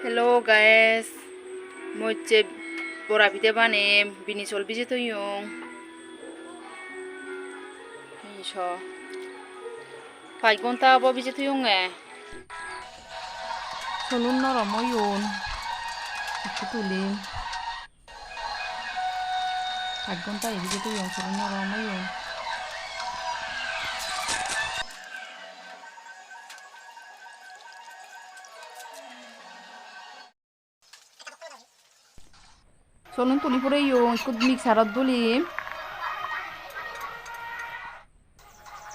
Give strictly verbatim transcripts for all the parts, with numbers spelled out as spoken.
Hello guys, mui ecche bora pide banem, bini sol bije toyong. Ei so, pach ghonta obo bije toyonge. Solun norom oyon, ekku tulim. Pach ghonta ei bije toyong, solun norom oyon. Solun tuli pureyong, ekku mixerot dulim.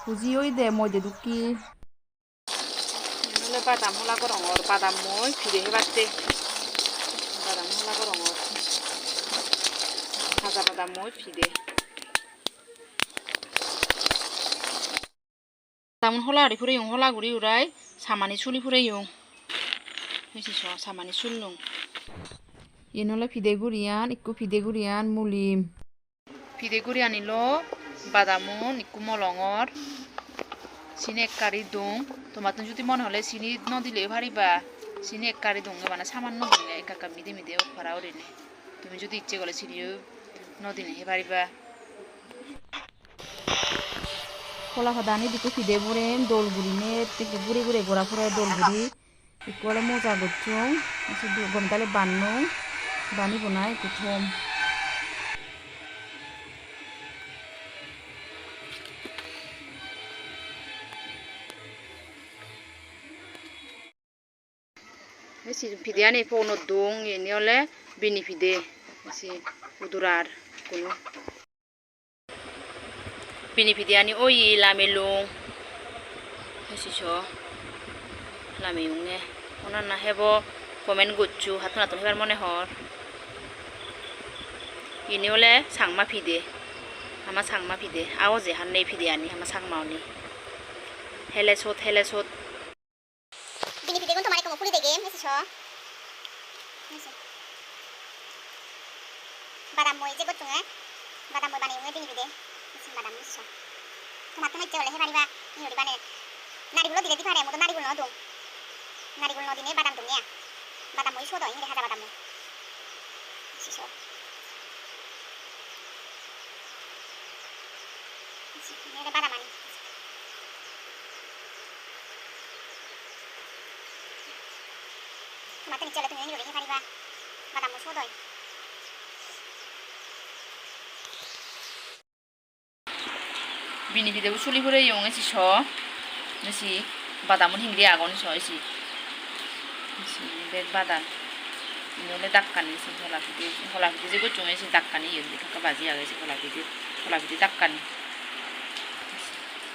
Huji oyede moide dokke. Iyen ole badam hola gorongor, badam mui pide hebatte. Badam hola gorongor. Haja badam mui pide. Badam hola guri pureyong, hola guri urai samani suli pureyong. Ei se so, samani sullung. Iyen ole pide guriyan, ekku pide guriyan mulim. Pide guriyanilo badamun ekku molongor. Sini ekkari dung. Tomattun judi mone hole sini no dileyo pariba. Sini ekkari dung, bana samanno dung, ekka ekka mide mide ok para gurinei. Tumi judi icche gole siniyo no dinei hei pariba. Hola padani dikko pide borem dol gurinei, ekko guri guri gora pore dol guri. Ekku ole moja gocchong, se gome dale bannong, bani bonai ekku thom. Ei se pideyani ponot dong, iyeni ole bini pide, se udurar kuno. Bini pideyani oye lamelung. Ei se so lameyunge. Honna hebo comment goccho, hattun hattun hebar mone hor. Ini ole Changma pide. Ama Changma pide. Aoje hanne pideyani ama Changma oni. Hele sot, hele sot. Bini pidegun tomare ekko mui huli degem, ei se so. Ei se. Badam mui je gocchonge, badam mui baneyonge bini pide. Ei se badam, ei se so. Tomattun icche gole hei pariba, hi guri bane. Narigulo dile di pare, mui do narigul no dong. Narigul no dinei badam dong ya. Badam mui sot oi, hi guri haja badam mui. Ei se so. Ei se, ini ole badam ani. Tomattun icche ole tumi uni guri hei pariba. Badammo sot oi. Bini pidebo suli pureyong, ei se so. Ei se badammun hingiri agon so, ei se. Ei se bek badam. Ini ole dakkani se hola pide, hola pide je gocchonge se dakkani, iyot ekka ekka baji age se hola pide, hola pide dakkani.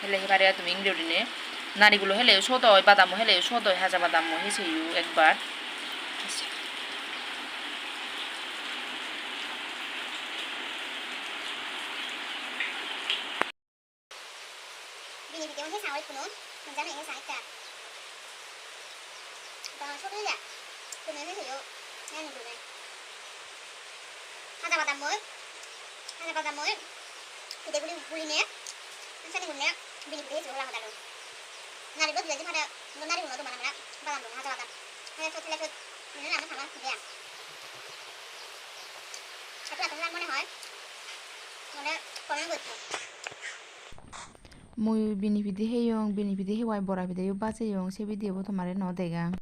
Hele hei pariba tumi indi gurinei. Narigulo heleyo sot oi, badammo heleyo sot oi, haja badammo heseyo ekbar. Bini video he sang oi kuno, mui jani he sang ekka. Ba, sot oye. Tumi he heyo, nani gurbe. Haja badam mui, haja badam mui. Pide guli, guli ne, sani guli ne, bini pide he hola hoda lo. Nari lo dile di pare, nari gulo do mana mana, badam do, haja badam. Hele sot, hele sot, mui na, na, sama, pide a. Eto, eto, mone hoi. Mone, comment goccho. Mui bini pide heyong, bini pide hewai bora pideyo bajeyong, se video bo tomare no degang.